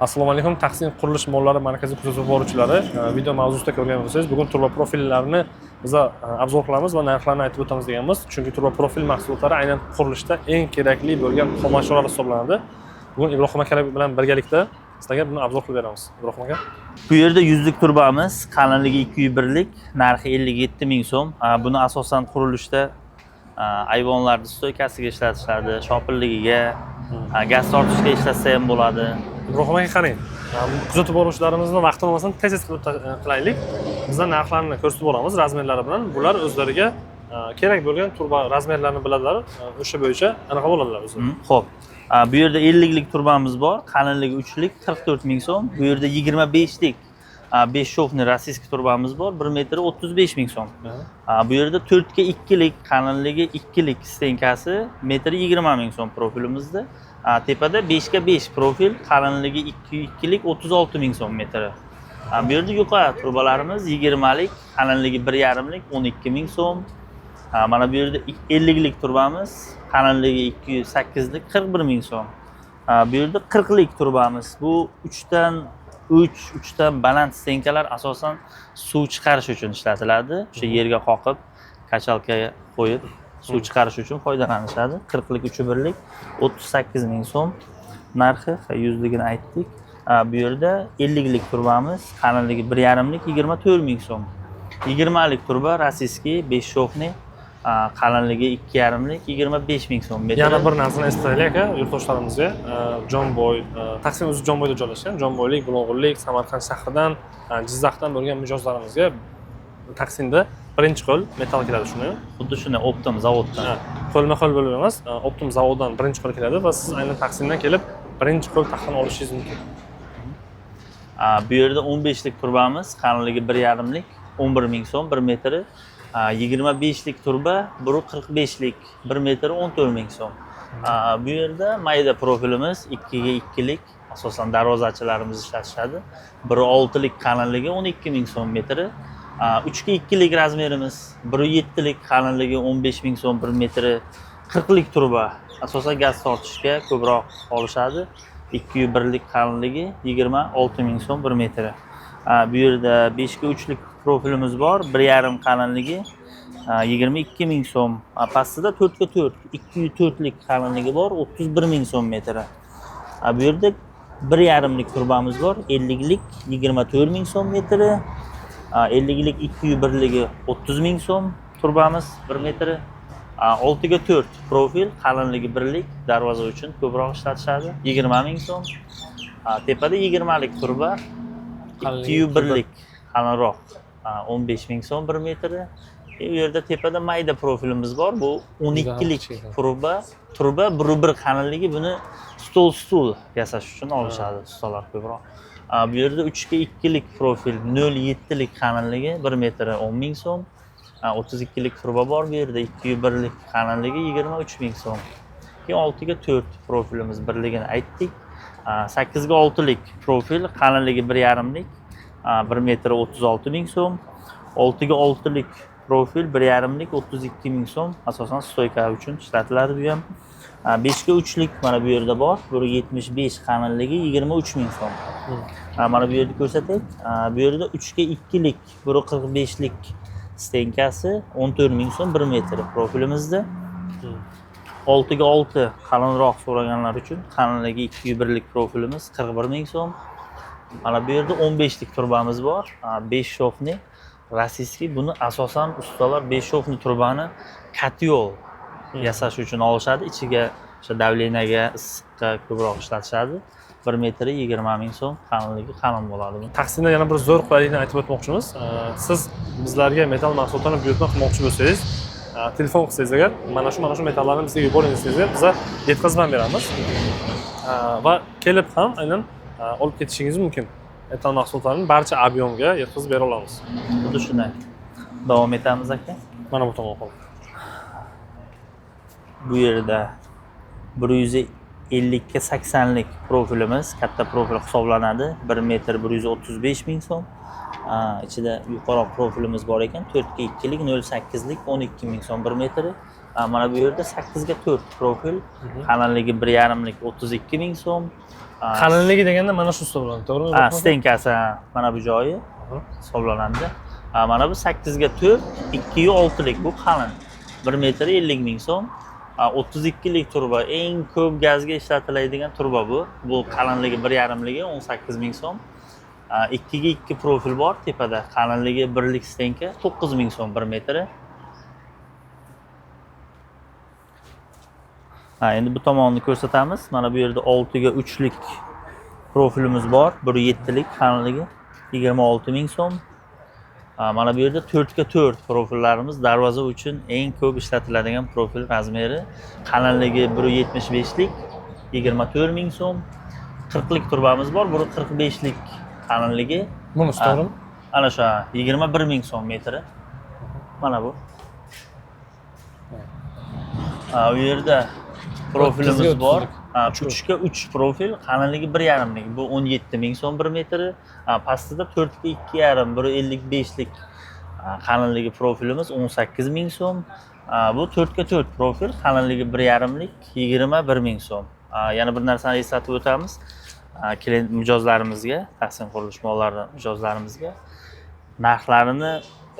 Assalomu alaykum, Taqsim qurilish mollari markazi kuzatib boruvchilari. Video mavzusida ko'rgan bo'lsangiz, bugun turba profillarni biza обзор qilamiz va narxlarni aytib o'tamiz deganmiz, chunki turba profil mahsulotlari aynan qurilishda eng kerakli bo'lgan xomashyolar hisoblanadi. Bugun Ibrohim aka bilan birgalikda sizlarga buni обзор qilib beramiz. Ibrohim aka. Bu yerda 100lik turbamiz, qalinligi 201lik, narxi 57 ming so'm. Buni asosan qurilishda ayvonlarni стойка siga ishlatishadi, shopilligiga, gaz tortishga ishlatsa ham bo'ladi. Ibrohim aka, qarang, kuzatib boruvchilarimizni vaqtini olmasdan tez tez qilib qilaylik. Bizlar narxlarni ko'rsatib boramiz размер lari bilan. Bular o'zlariga kerak bo'lgan turba размер larini biladilar, o'sha bo'yicha anaqa bo'ladilar o'zi. Xo'p. Bu yerda 50lik turbamiz bor, qalinligi 3lik, 44 ming so'm. Bu yerda 25lik бесшовный российский turbamiz bor, 1 metri 35 ming so'm. Bu yerda 4 ga 2lik, qalinligi 2lik стенка si metri 20 ming so'm profilimizda. Tepada 5 ga 5 profil, qalinligi 2 2lik, 36 ming so'm metri. Bu yerda yuqa turbalarimiz 20lik, qalinligi 1,5lik, 12 ming so'm. Mana bu yerda 50lik turbamiz, qalinligi 208lik, 41 ming so'm. Bu yerda 40lik turbamiz. Bu 3 dan 3, 3 dan baland стенка lar asosan suv chiqarish uchun ishlatiladi. O'sha yerga qoqib, качалка qo'yib, suv chiqarish uchun foydalanishadi. 40lik 3 birlik 38 ming so'm narxi, 100ligini aytdik. Bu yerda 50lik turbamiz, qalinligi 1,5lik, 24 ming so'm. 20lik turba российский бесшовный, qalinligi 2,5lik, 25 ming so'm metri. Yana bir narsani eslataylik, aka, yurtdoshlarimizga. Jomboy, Taqsim o'zi Jomboyda joylashgan. Jomboylik, Bulung'urlik, Samarqand shahridan, Jizzaxdan bo'lgan mijozlarimizga Taqsimda birinchi qo'l metall keladi, shuni. Xuddi shunday, оптом zavoddan. Ha, qo'lma qo'l bo'lib emas, оптом zavoddan birinchi qo'l keladi va siz aynan Taqsimdan kelib birinchi qo'l taxtani olishingiz mumkin. Bu yerda 15lik turbamiz, qalinligi 1,5lik, 11 ming so'm 1 metri. 25lik turba 1,45lik, 1 metri 14 ming so'm. Bu yerda mayda profilimiz 2 ga 2lik, asosan darvozachilarimiz ishlatishadi. 1,6lik qalinligi 12 ming so'm metri. 3 ga 2lik размер imiz 1,7lik qalinligi 15 ming so'm 1 metri. 40lik turba asosan gaz tortishga ko'proq olishadi. 2,1lik qalinligi 26 ming so'm 1 metri. Bu yerda 5 ga 3lik profilimiz bor, 1,5 qalinligi 22 ming so'm. Pastida 4 ga 4, 2,4lik qalinligi bor, 31 ming so'm metri. Bu yerda 1,5lik turbamiz bor, 50lik 24 ming so'm metri. 50lik 2,1ligi 30 ming so'm turbamiz 1 metri. 6 ga 4 profil, qalinligi 1lik, darvoza uchun ko'proq ishlatishadi, 20 ming so'm. Tepada 20lik turba Qalinligi 2,1lik, qalinroq, 15 ming so'm 1 metri. U yerda tepada mayda profilimiz bor. Bu 12lik kichik. Turba 1,1 qalinligi, buni stol, stul yasash uchun olishadi ustalar ko'proq. Bu yerda 3 ga 2lik profil 0,7lik qalinligi 1 metri 10 ming so'm. 32lik turba bor bu yerda, 2,1lik qalinligi 23 ming so'm. Keyin 6 ga 4 profilimiz birligini aytdik. 8 ga 6lik profil qalinligi 1,5lik, 1 metri 36 ming so'm. 6 ga 6lik profil 1,5lik 32 ming so'm. Asosan стойка uchun ishlatiladi bu ham. 5 ga 3lik mana bu yerda bor. 1,75 qalinligi 23 ming so'm. Mana bu yerda ko'rsatay. Bu yerda 3 ga 2lik 1,45lik стенка si 14 ming so'm 1 metr profilimizda. 6 ga 6 qalinroq so'raganlar uchun qalinligi 2,1lik profilimiz 41 ming so'm. Mana bu yerda 15lik turbamiz bor. Бесшовный российский. Buni asosan ustalar бесшовный turbani котёл yasash uchun olishadi. Ichiga o'sha давление ga, issiqqa ko'proq ishlatishadi. 1 metri 20 ming so'm, qalinligi qalin bo'ladi bu. Taqsimda yana bir zo'r qulaylikni aytib o'tmoqchimiz. Siz bizlarga metall mahsulotlarni buyurtma qilmoqchi bo'lsangiz, telefon qilsangiz agar, mana shu metallarni bizga yuboring desangiz, biza yetkazib ham beramiz. Va kelib ham aynan olib ketishingiz mumkin. Metall mahsulotlarini barcha объем ga yetkazib bera olamiz. Xuddi shunday. Davom etamiz, aka. Mana bu tomon qoldi. Bu yerda 150 ga 80lik profilimiz katta profil hisoblanadi. 1 metr 135 ming so'm. Ichida yuqoriroq profilimiz bor ekan, 4 ga 2lik 0,8lik 12 ming so'm 1 metri. Mana bu yerda 8 ga 4 profil qalinligi 1,5lik 32 ming so'm. Qalinligi deganda mana shu hisoblanadi, to'g'rimi? Ha, стенка si mana bu joyi hisoblanadi. Mana bu 8 ga 4, 2,6lik, bu qalin. 1 metri 50 ming so'm. 32lik truba, eng ko'p gazga ishlatiladigan truba bu. Bu qalinligi 1,5ligi 18 ming so'm. 2 ga 2 profil bor tepada. Qalinligi 1lik стенка 9 ming so'm 1 metri. Ha, endi bu tomonni ko'rsatamiz. Mana bu yerda 6 ga 3lik profilimiz bor. 1,7lik qalinligi 26 ming so'm. Mana bu yerda 4 ga 4 profillarimiz, darvoza uchun eng ko'p ishlatiladigan profil размер i. Qalinligi 1,75lik 24 ming so'm. 40lik trubamiz bor, 1,45lik qalinligi. Bunisi, to'g'rimi? Ana shu 21 ming so'm metri. Mana bu. Ha, u yerda profilimiz 30ga bor. 30lik. Ha, 3 ga 3 profil, qalinligi 1,5lik. Bu 17 ming so'm 1 metri. Ha, pastida 4 ga 2,5, 1,55lik qalinligi profilimiz 18 ming so'm. Ha, bu 4 ga 4 profil, qalinligi 1,5lik 21 ming so'm. Ha, yana bir narsani eslatib o'tamiz. Ha, klient mijozlarimizga, Taqsim qurilish mollari mijozlarimizga narxlarini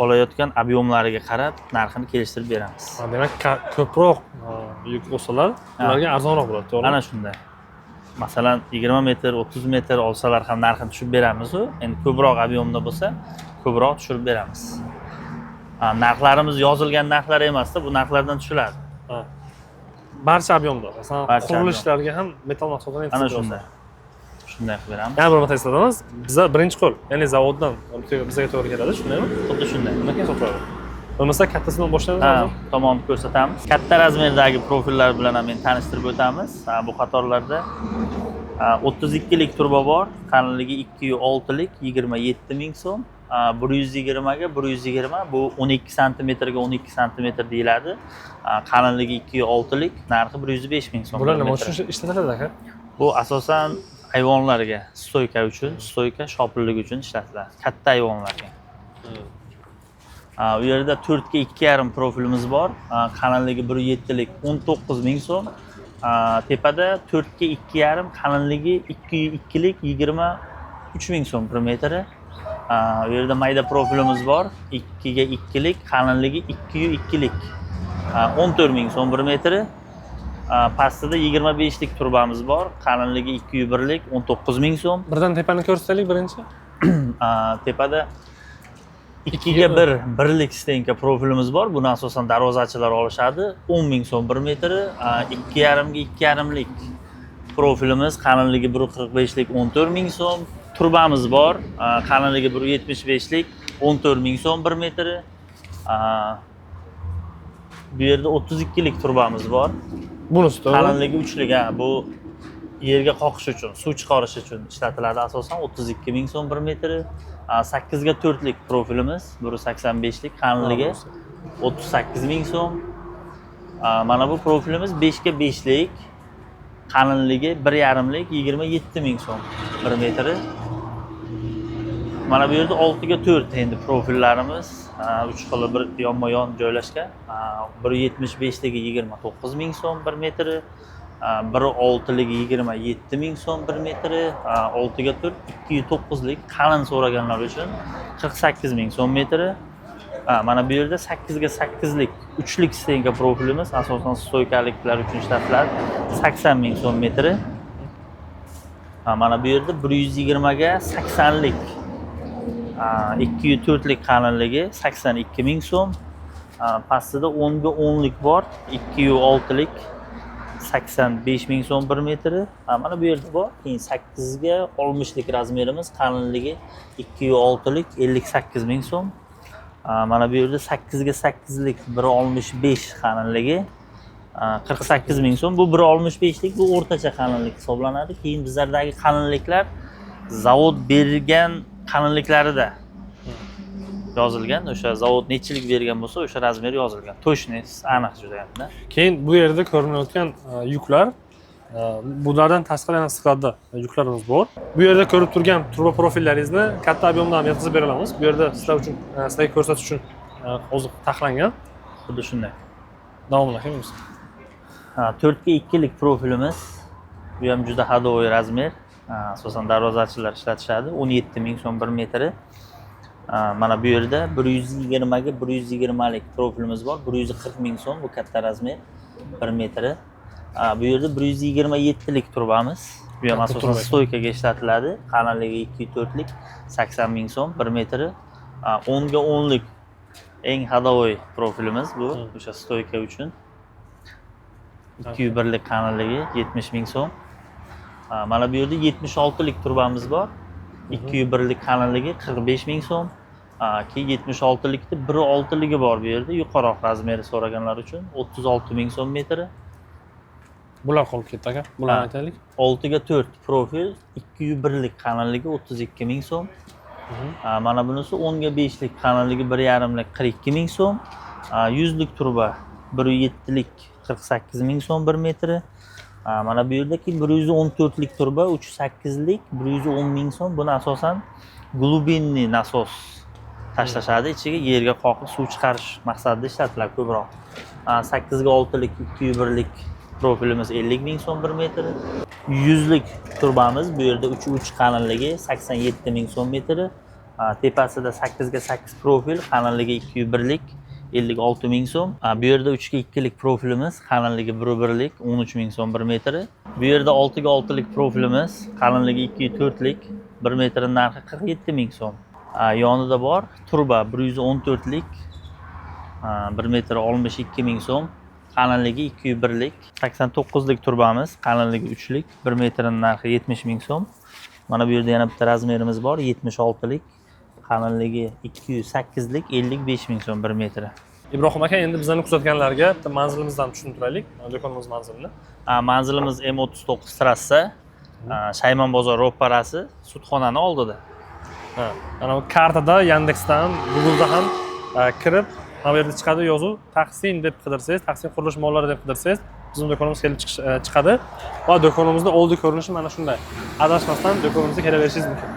olayotgan объем lariga qarab narxini kelishtirib beramiz. Ha, demak, ko'proq yuk olsalar, ularga arzonroq bo'ladi, to'g'rimi? Ana shunday. Masalan, 20 metr, 30 metr olsalar ham narxini tushirib beramiz u. Endi ko'proq объем da bo'lsa, ko'proq tushirib beramiz. Ha, narxlarimiz yozilgan narxlar emasda, bu narxlardan tushiladi. Ha. Barcha объем da, masalan, Barcha qurilishlarga ham metall mahsulotlarni Ana yetkazib shunday. Shunday qilib beramiz. Yana bir marta eslatamiz, biza birinchi qo'l, ya'ni zavoddan bizga to'g'ri keladi, shundaymi? Xuddi shunday. Undan keyin sotiladi. Bo'lmasa kattasidan boshlaymiz Ha, hozir. Tomonni ko'rsatamiz. Katta размер dagi profillar bilan ham endi tanishtirib o'tamiz. Ha, bu qatorlarda, ha, 32lik truba bor, qalinligi 2,6lik 27 ming so'm. Ha, 120 ga 120, bu 12 santimetrga 12 santimetr deyiladi. Ha, qalinligi 2,6lik, narxi 105 ming so'm Bular bir nima metri. uchun ishlatiladi, aka? Bu asosan ayvonlarga, стойка uchun, стойка shopilligi uchun ishlatiladi. Katta ayvonlarga. Ha, u yerda 4 ga 2,5 profilimiz bor. Ha, qalinligi 1,7lik 19 ming so'm. Ha, tepada 4 ga 2,5, qalinligi 2,2lik 23 ming so'm bir metri. Ha, u yerda mayda profilimiz bor. 2 ga 2lik, qalinligi 2,2lik. Ha, 14 ming so'm bir metri. Ha, pastida 25lik trubamiz bor. Qalinligi 2,1lik 19 ming so'm. Birdan tepani ko'rsataylik birinchi. Ha, tepada 2 ga 1 birlik стенка profilimiz bor. Buni asosan darvozachilar olishadi. 10 ming so'm bir metri. 2,5 ga 2,5lik profilimiz, qalinligi 1,45lik 14 ming so'm. Trubamiz bor. Qalinligi 1,75lik 14 ming so'm bir metri. Bu yerda 32lik trubamiz bor. Bunisi, to'g'rimi? Qalinligi 3lik, ha, bu yerga qoqish uchun, suv chiqarish uchun ishlatiladi asosan, 32 ming so'm bir metri. 8 ga 4lik profilimiz, 1,85lik qalinligi 38 ming so'm. Mana bu profilimiz 5 ga 5lik, qalinligi 1,5lik 27 ming so'm bir metri. Mana bu yerda 6 ga 4 endi profillarimiz, uch xili bir yonma yon joylashgan. 1,75ligi 29 ming so'm bir metri, 1,6ligi 27 ming so'm bir metri, 6 ga 4 2,9lik qalin so'raganlar uchun 48 ming so'm metri. Mana bu yerda 8 ga 8lik uchlik стенка profilimiz, asosan стойка liklar uchun ishlatiladi, 80 ming so'm metri. Mana bu yerda 120 ga 80lik 2,4lik qalinligi 82 ming so'm. Pastida 10 ga 10lik bor, 2,6lik 85 ming so'm bir metri. Mana bu yerda bor. Keyin 8 ga 60lik размер imiz, qalinligi 2,6lik 58 ming so'm. Mana bu yerda 8 ga 8lik 1,65 qalinligi 48 ming so'm. Bu 1,65lik, bu o'rtacha qalinlik hisoblanadi. Keyin bizlardagi qalinliklar zavod bergan qalinliklarida yozilgan. O'sha zavod nechilik bergan bo'lsa, o'sha размер yozilgan. Точный, aniq judayam-da. Keyin bu yerda ko'rinayotgan yuklar, bulardan tashqari yana склад da yuklarimiz bor. Bu yerda ko'rib turgan truba profillaringizni katta объем da ham yetkazib bera olamiz. Bu yerda sizlar uchun, sizlarga ko'rsatish uchun hozir taxlangan. Xuddi shunday. Davomini aka. Ha, 4 ga 2lik profilimiz. Bu ham juda ходовой размер. Asosan darvozachilar ishlatishadi. 17 000 so'm bir metri. Mana bu yerda 120 ga 120lik profilimiz bor. 140 000 so'm, bu katta размер, bir metri. Bu yerda 127lik trubamiz. Bu ham Katta asosan truba ekan. Стойка ga ishlatiladi. Qalinligi 2,4lik, 80 000 so'm bir metri. 10 ga 10lik eng ходовой profilimiz bu, o'sha стойка uchun. 2,1lik qalinligi, 70 000 so'm. Mana bu yerda 76lik trubamiz bor. 2,1lik qalinligi, 45 000 so'm. Keyin 76likni 1,6ligi bor bu yerda, yuqoriroq размер i so'raganlar uchun, 36 000 so'm metri. Bular qolib ketdi, aka, bularni Ha. aytaylik. 6 ga 4 profil, 2,1lik qalinligi, 32 000 so'm. Mana bunisi 10 ga 5lik, qalinligi 1,5lik, 42 000 so'm. 100lik truba 1,7lik, 48 000 so'm bir metri. Mana bu yerda keyin 114lik truba, 3,8lik, 110 000 so'm. Buni asosan глубинный nasos tashlashadi ichiga, yerga qoqib suv chiqarish maqsadida ishlatiladi ko'proq. 8 ga 6lik 2,1lik profilimiz 50 000 so'm bir metri. 100lik trubamiz bu yerda 3,3 qalinligi, 87 000 so'm metri. Tepasida 8 ga 8 profil, qalinligi 2,1lik, 56 000 so'm. Bu yerda 3 ga 2lik profilimiz, qalinligi 1,1lik, 13 000 so'm bir metri. Bu yerda 6 ga 6lik profilimiz, qalinligi 2,4lik, bir metri narxi 47 000 so'm. Yonida bor truba 114lik, bir metri 62 000 so'm. Qalinligi 2,1lik. 89lik trubamiz, qalinligi 3lik, bir metrini narxi 70 000 so'm. Mana bu yerda yana bitta размер imiz bor, 76lik, qalinligi 2,8lik, 55 000 so'm bir metri. Ibrohim aka, endi bizani kuzatganlarga bitta manzilimizdan tushuntiraylik, do'konimiz manzilini. Manzilimiz M39 trassa, Shayman bozor ro'parasi, sudxonani oldida. Ha, mana bu kartada Yandexdan, Google'da ham kirib, mana bu yerda chiqadi yozuv, Tahsin deb qidirsangiz, Tahsin qurilish mollari deb qidirsangiz, bizning do'konimiz kelib chiqadi va do'konimizni oldi ko'rinishi mana shunday. Adashmasdan do'konimizga kelaverishingiz mumkin.